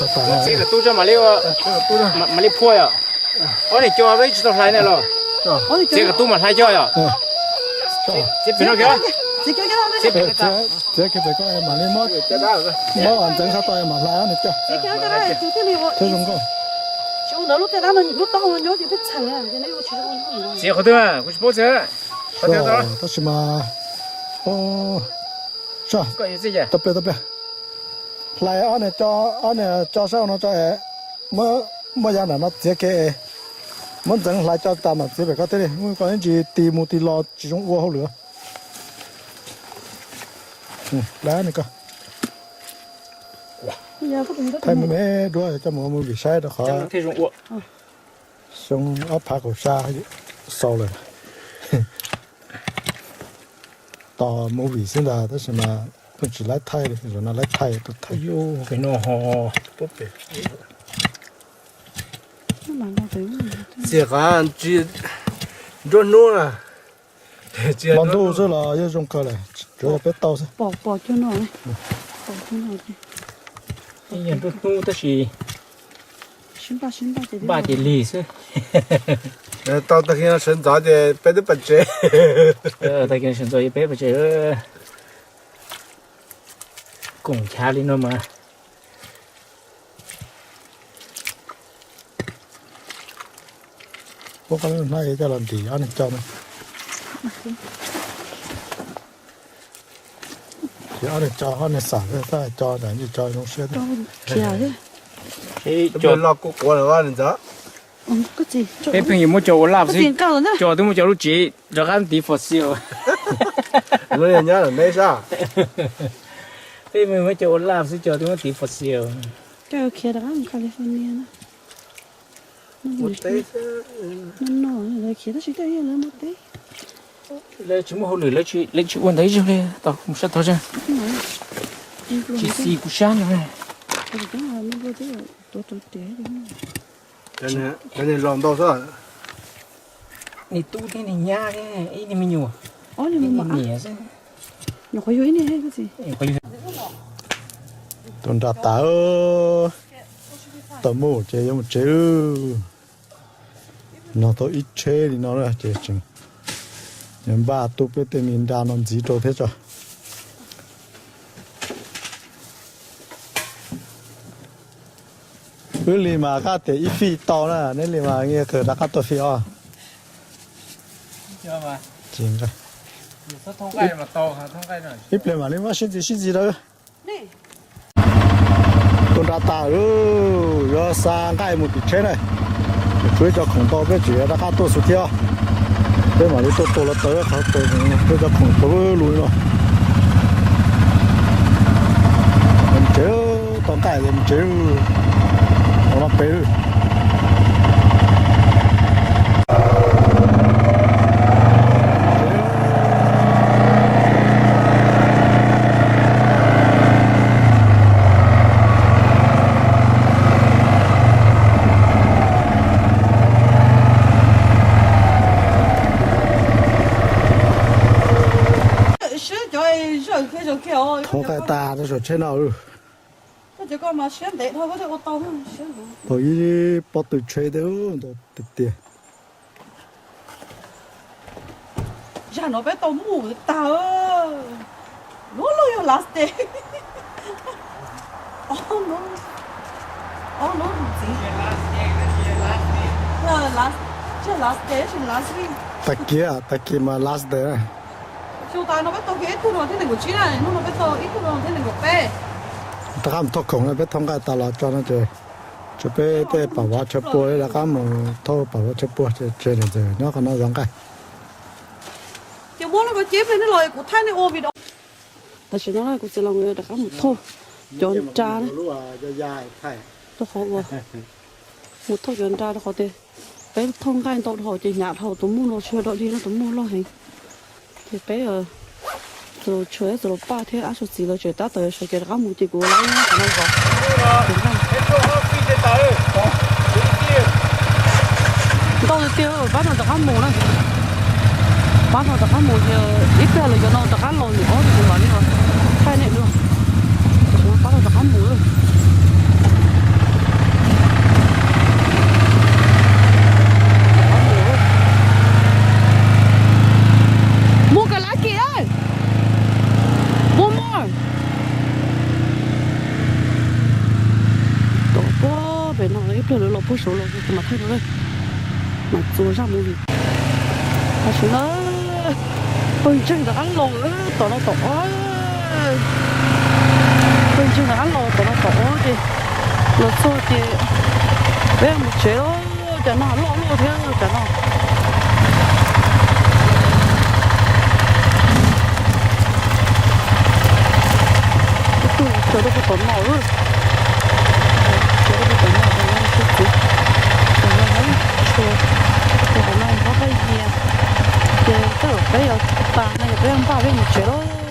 Txiav kom tub tso mam li, mam li phua yom. Ob niag co peb tsis tau hlais ne los? Txiav kom tub mam hlais coj yom. Txiav pem no kiag. Txiav kiag pem ko mam li muab, muab ntxeev qhov tau mam hlais ob niag co. Thiab zoo nkauj. Txiav qhov twg, kuv tsis paub txiav. Tab sis mas, tau pliag tau pliag. Hlais ob niag co, ob niag co sab no tso, muab yav nram no txiav ke, muab ntxeev hlais co tas mam txiav pem ko thiaj li, ko ib ntsis tis mus tis los tsis zoo ua hauj lwm. Thaij me me duab coj mus ua movie saib rau qhov xyoo ob phav kaum xya xaus lawm. Tos movie xwb ntag tab sis mas pheej tsis laib thaij li, zaum no laib thaij, thaij. Txiav qhov tsis nruab hnub na. Los ntuj xwb los yeej zoo kawg lawm, tsuas yog peb tau xwb. Ib nyuag nruab hnub tab sis npaj ces lig xwb. Tau tag kis sawv ntxov ces peb twb pais tsev. Tag kis sawv ntxov ces peb pais tsev. Koom chav li no mas. Muab qhov hnab coj los ntim ob niag co no. Ces ob niag co, ob niag xam, tab co ntawd yeej co zoo siab thiab. Los kuj quav lawm ntxov. Peb pheej yuav muab co ua laj xwb, co twb muab co lub tsev rov qab ntiv fos xis. Nyob neb sab. Peb pheej muab co ua laj xwb, co twb muab ntiv fos xis. Khiav rov qab mus California na. Lawv tsis muaj hauj lwm, lawv tsis ua ntawd ib zaug li, tos kuv mus sab tod. Tsis xis kuv sab no. Cov niag laus ntau xwb. Niag tub thiab niag nyab thiab ib niag me nyuam, ib niag niam xwb. Tus nra tas, tau mus ces yuav mus tsev. Noj tau ib tsheb li no ces tseem npaj tu peb tej me nra no ntxiv rau thiab tso. Wb li mas qab tias ib fij tau na, neb li mas nyias kawg rov qab tuaj fij os. Ib pliag mam li muab sib ntxis sib ntxis rau. Tus nra tas, yuav xa nqaij mus tim tsheb na. Tshuav ib co khoom tau peb tseem rov qab tuaj xwb thiab. Peb mam li tuaj tua los tau qhov peb cov khoom tau lus no. Mus tsev, tau nqaij mus tsev, no pem. Thov nqaij tas rau saum tsheb no. Tau ib pob tw tsheb thiab ntau tiag tiag. Zag no peb tau mus tag. Lub lub yog last day. Ob lub ntxiv. Last, last day, last week. Tag kis, tag kis mas last day. Xyoo tas no peb tau kiag ib tug no thiab nees nkaum tsib na, hnub no peb tau ib tug no thiab nees nkaum peb. Rov qab mus thauj khoom na, peb thauj nqaij tas los tso no ces tso peb tej pam vov tshav puag, rov qab mus thauj pam vov tshav puag ces nyob qhov no zov nqaij. Ces muab lub koj ceb ple nej los kuv thaij nej ua video. Tam sim no kuv txiv los rov qab mus thauj cov nra, rau qhov uas mus thauj cov nra rau qhov tias peb thauj nqaij ntau dhau ces hnyav dhau, tus muaj no tshua dog dig no, tus muaj loj heev. Ces peb txawm los tshua txawm los paj thiab ab txhua txiv lawv tseem tab tom sawv kev rov qab mus ces kuv lawv qhov no zov. Ntau tiag tiag, pab no rov qab mus na. Pab no rov qab mus ces ib pliag lawv cov no rov qab los ntawm ob tug kuv mam li thaij nej dua. Pab no rov qab mus lawm. Mas txua zaj movie. Tam sim no pawg ntseeg rov qab los tom no tom qab, pawg ntseeg rov qab los tom no tom qab ces los txog ces peb mus tsev lawm. Cov no loj loj thiab cov no. Ib tug tsaws rau puag tom no lawm. Tsaws rau puag tom no, tom no xwb ces, tom no, tom no qab qab yias. Ces tej zaum peb yuav tas no ces peb yuav npaj peb mus tsev lawm.